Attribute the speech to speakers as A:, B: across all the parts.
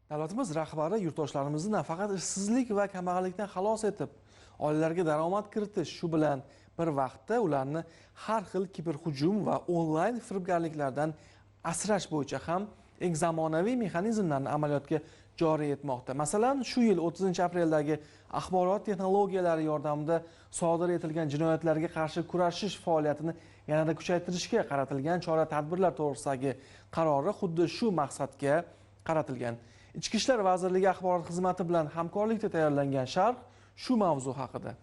A: Davlatimiz rahbari yurtdoshlarimizni nafaqat ishsizlik va kambag'allikdan xalos etib, oilalarga daromad kiritish, shu bilan bir vaqtda ularni har xil kiberhujum va onlayn firibgarliklardan asrash bo'yicha ham eng zamonaviy mexanizmlarni amaliyotga joriy etmoqda. Masalan, shu yil 30-apreldagi axborot texnologiyalari yordamida sodir etilgan jinoyatlarga qarshi kurashish faoliyatini yanada kuchaytirishga qaratilgan chora-tadbirlar to'g'risidagi qarori xuddi shu maqsadga qaratilgan. Ichki ishlar vazirligi axborot xizmati bilan hamkorlikda tayyorlangan sharh shu mavzu haqida.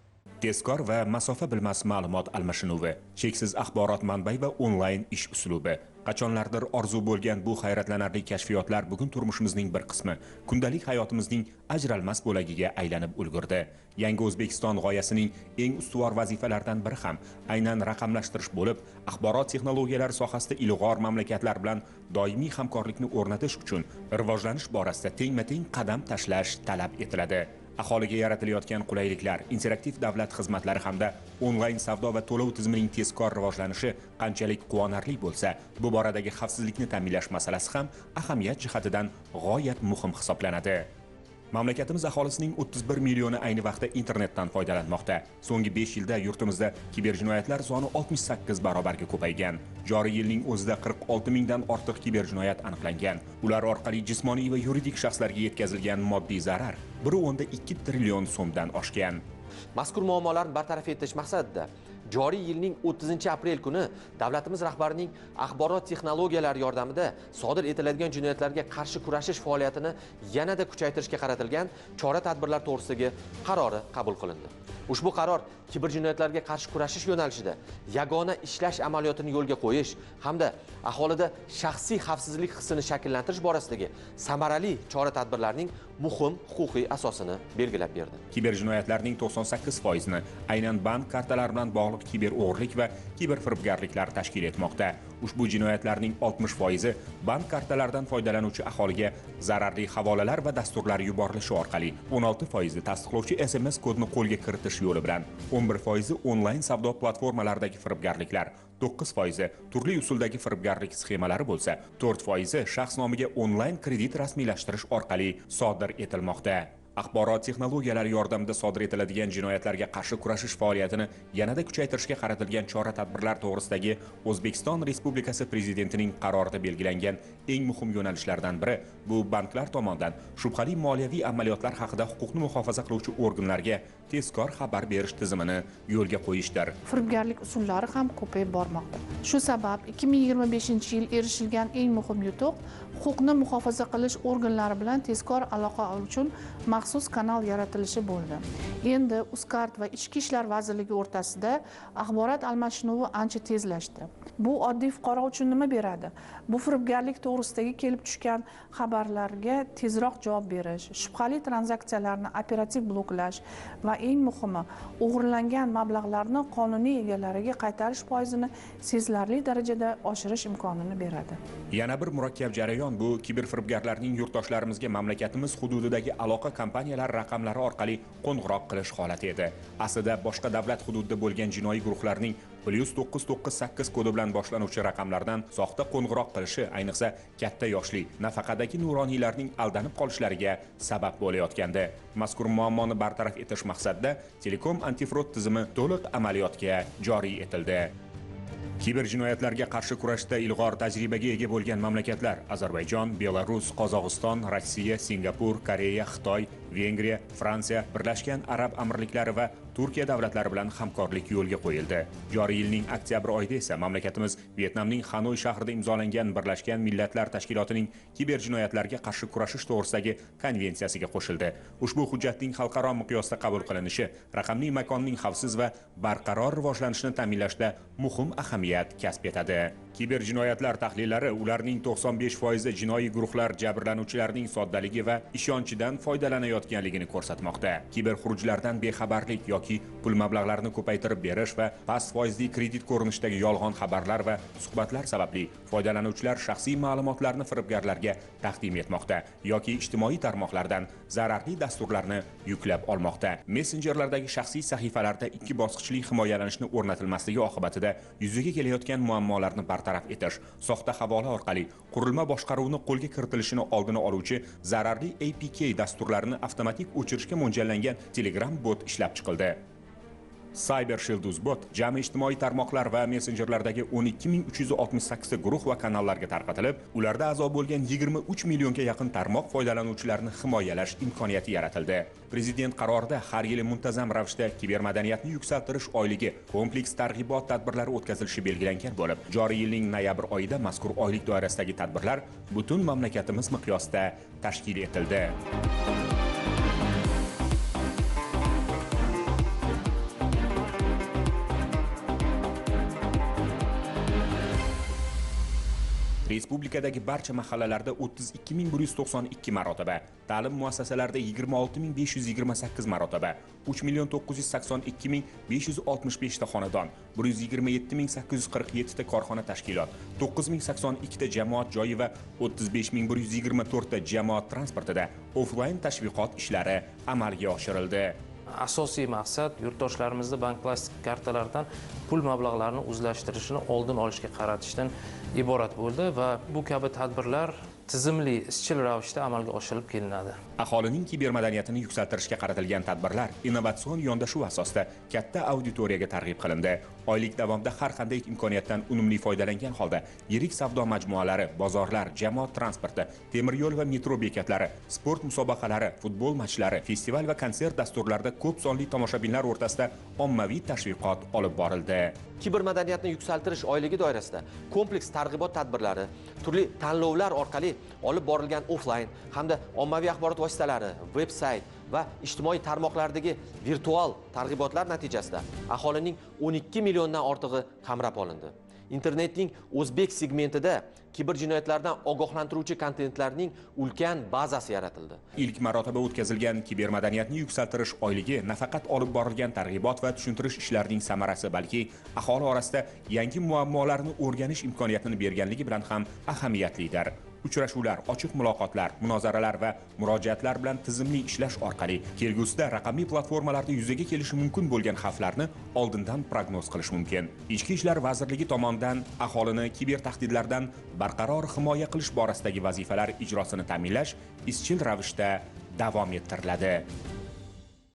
B: Tezkor va masofa bilmas ma'lumot almashinuvi, cheksiz axborot manbai va onlayn ish uslubi. Qachonlardir orzu bo'lgan bu hayratlanarli kashfiyotlar bugun turmushimizning bir qismi, kundalik hayotimizning ajralmas bo'lagiga aylanib ulgurdi. Yangi O'zbekiston g'oyasining eng ustuvor vazifalaridan biri ham aynan raqamlashtirish bo'lib, axborot texnologiyalari sohasida ilg'or mamlakatlar bilan doimiy hamkorlikni o'rnatish uchun rivojlanish borasida tengma-teng qadam tashlash talab etiladi. Aholiga yaratilayotgan qulayliklar, interaktiv davlat xizmatlari hamda onlayn savdo va to'lov tizimining tezkor rivojlanishi qanchalik quvonarli bo'lsa, bu boradagi xavfsizlikni ta'minlash masalasi ham ahamiyat jihatidan g'oyat muhim hisoblanadi. Mamlakatimiz aholisining 31 millioni ayni vaqtda internetdan foydalanmoqda. So'nggi 5 yilda yurtimizda kiberjinoyatlar soni 68 barobarga ko'paygan. Joriy yilning o'zida 46 mingdan ortiq kiberjinoyat aniqlangan. Ular orqali jismoniy va yuridik shaxslarga yetkazilgan moddiy zarar 1.2 trillion so'mdan oshgan.
C: Mazkur muammolarni bartaraf etish maqsadida joriy yilning 30-aprel kuni davlatimiz rahbarining axborot texnologiyalari yordamida sodir etiladigan jinoyatlarga qarshi kurashish faoliyatini yanada kuchaytirishga qaratilgan chora-tadbirlar to'g'risidagi qarori qabul qilindi. Ushbu qaror kiberjinoyatlarga qarshi kurashish yo'nalishida yagona ishlash amaliyotini yo'lga qo'yish hamda aholida shaxsiy xavfsizlik hissini shakllantirish borasidagi samarali chora-tadbirlarning muhim huquqiy asosini belgilab berdi.
B: Kiberjinoyatlarning 98%ni aynan bank kartalari bilan bog'liq kiber o'g'irlik va kiber firibgarliklar tashkil etmoqda. Ushbu jinoyatlarning 60% bank kartalaridan foydalanuvchi aholiga zararli havolalar va dasturlar yuborilishi orqali, 16% tasdiqlovchi SMS kodini qo'lga kiritish yo'li bilan, 11% onlayn savdo platformalaridagi firibgarliklar, 9% turli usuldagi firibgarlik sxemalari bo'lsa, 4% shaxs nomiga onlayn kredit rasmiylashtirish orqali sodir etilmoqda. Axborot texnologiyalari yordamida sodir etiladigan jinoyatlarga qarshi kurashish faoliyatini yanada kuchaytirishga qaratilgan chora-tadbirlar to'g'risidagi O'zbekiston Respublikasi Prezidentining qarorida belgilangan eng muhim yo'nalishlardan biri bu banklar tomonidan shubhali moliyaviy amaliyotlar haqida huquqni muhofaza qiluvchi organlarga tezkor xabar berish tizimini yo'lga qo'yishdir.
D: Firibgarlik usullari ham ko'payib bormoqda. Shu sabab 2025-yil erishilgan eng muhim yutuq huquqni muhofaza qilish organlari bilan tezkor aloqa uchun maxsus kanal yaratilishi bo'ldi. Endi Uzcard va Ichki ishlar vazirligi o'rtasida axborot almashinuvi ancha tezlashdi. Bu oddiy fuqaro uchun nima beradi? Bu firibgarlik to'g'risidagi kelib tushgan xabarlarga tezroq javob berish, shubhali tranzaksiyalarni operativ bloklash va eng muhimi, o'g'irlangan mablag'larni qonuniy egalariga qaytarish foizini sezilarli darajada oshirish imkonini beradi.
B: Yana bir murakkab jarayon bu kiberfiribgarlarning yurtdoshlarimizga mamlakatimiz hududidagi aloqa kompaniyalar raqamlari orqali qo'ng'iroq qilish holati edi. Aslida boshqa davlat hududida bo'lgan jinoiy guruhlarning +998 kodi bilan boshlanuvchi raqamlardan soxta qo'ng'iroq qilishi ayniqsa katta yoshli nafaqadagi nuroniylarning aldanib qolishlariga sabab bo'layotgandi. Mazkur muammoni bartaraf etish maqsadida Telekom antifrod tizimi to'liq amaliyotga joriy etildi. Kiberjinoyatlarga qarshi kurashda ilg'or tajribaga ega bo'lgan mamlakatlar Ozarbayjon, Belarus, Qozog'iston, Rossiya, Singapur, Koreya, Xitoy, Vengriya, Fransiya, Birlashgan Arab Amirliklari va Turkiya davlatlari bilan hamkorlik yo'lga qo'yildi. Joriy yilning oktyabr oyida esa mamlakatimiz Vyetnamning Xanoy shahrida imzolangan Birlashgan Millatlar Tashkilotining kiberjinoyatlarga qarshi kurashish to'g'risidagi konvensiyasiga qo'shildi. Ushbu hujjatning xalqaro miqyosda qabul qilinishi raqamli makonning xavfsiz va barqaror rivojlanishini ta'minlashda muhim ahamiyat kasb etadi. Kiberjinoyatlar tahlillari ularning 95% jinoiy guruhlar jabrlanuvchilarning soddaligi va ishonchidan foydalanayotganligini ko'rsatmoqda. Kiberxurujlardan bexabarlik yoki yoki pul mablag'larini ko'paytirib berish va past foizli kredit ko'rinishidagi yolg'on xabarlar va suhbatlar sababli foydalanuvchilar shaxsiy ma'lumotlarni firibgarlarga taqdim etmoqda yoki ijtimoiy tarmoqlardan zararli dasturlarni yuklab olmoqda. Messenjerlardagi shaxsiy sahifalarda ikki bosqichli himoyalanishni o'rnatilmasligi oqibatida yuzaga kelayotgan muammolarni bartaraf etish, soxta havola orqali qurilma boshqaruvini qo'lga kiritilishini oldini oluvchi zararli APK dasturlarini avtomatik o'chirishga mo'ljallangan Telegram bot ishlab chiqildi. Cyber Shield bot jami ijtimoiy tarmoqlar va messenjerlardagi 12368 ta guruh va kanallarga tarqatilib, ularda a'zo bo'lgan 23 millionga yaqin tarmoq foydalanuvchilarini himoyalash imkoniyati yaratildi. Prezident qarorida har yili muntazam ravishda kibermadaniyatni yuksaltirish oyligi kompleks targ'ibot tadbirlari o'tkazilishi belgilangan bo'lib, joriy yilning noyabr oyida mazkur oylik doirasidagi tadbirlar butun mamlakatimiz miqyosida tashkil etildi. Respublikadagi barcha mahallalarda 32192 marotaba, ta'lim muassasalarida 26528 marotaba, 3982565 ta xonadon, 127847 ta korxona tashkilot, 9082 ta jamoat joyi va 35124 ta jamoat transportida offlayn tashviqot ishlari amalga oshirildi.
E: Asosiy maqsad yurtdoshlarimizni bank plastik kartalaridan pul mablag'larini o'zlashtirishini oldin olishga qaratishdan iborat bo'ldi va bu kabi tadbirlar tizimli, izchil ravishda amalga oshirilib kelinadi.
B: Aholining kibermadaniyatini yuksaltirishga qaratilgan tadbirlar innovatsion yondashuv asosida katta auditoriyaga targ'ib qilindi. Oylik davomida har qanday imkoniyatdan unumli foydalangan holda yirik savdo majmualari, bozorlar, jamoat transporti, temir yo'l va metro bekatlari, sport musobaqalari, futbol matchlari, festival va konsert dasturlarida ko'p sonli tomoshabinlar o'rtasida ommaviy tashviqot olib borildi.
C: Kibermadaniyatni yuksaltirish oyligi doirasida kompleks targ'ibot tadbirlari, turli tanlovlar orqali olib borilgan offlayn hamda ommaviy axborot vositalari, veb-sayt va ijtimoiy tarmoqlardagi virtual targ'ibotlar natijasida aholining 12 milliondan ortig'i qamrab olindi. Internetning o'zbek segmentida kiber jinoyatlardan ogohlantiruvchi kontentlarning ulkan bazasi yaratildi.
B: Ilk marotaba o'tkazilgan kibermadaniyatni yuksaltirish oyligi nafaqat olib borilgan targ'ibot va tushuntirish ishlarining samarasi, balki aholi orasida yangi muammolarni o'rganish imkoniyatini berganligi bilan ham ahamiyatlidir. Uchrashuvlar, ochiq muloqotlar, munozaralar va murojaatlar bilan tizimli ishlash orqali kelgusida raqamli platformalarda yuzaga kelishi mumkin bo'lgan xavflarni oldindan prognoz qilish mumkin. Ichki ishlar vazirligi tomonidan aholini kiber tahdidlardan barqaror himoya qilish borasidagi vazifalar ijrosini ta'minlash izchil ravishda davom ettiriladi.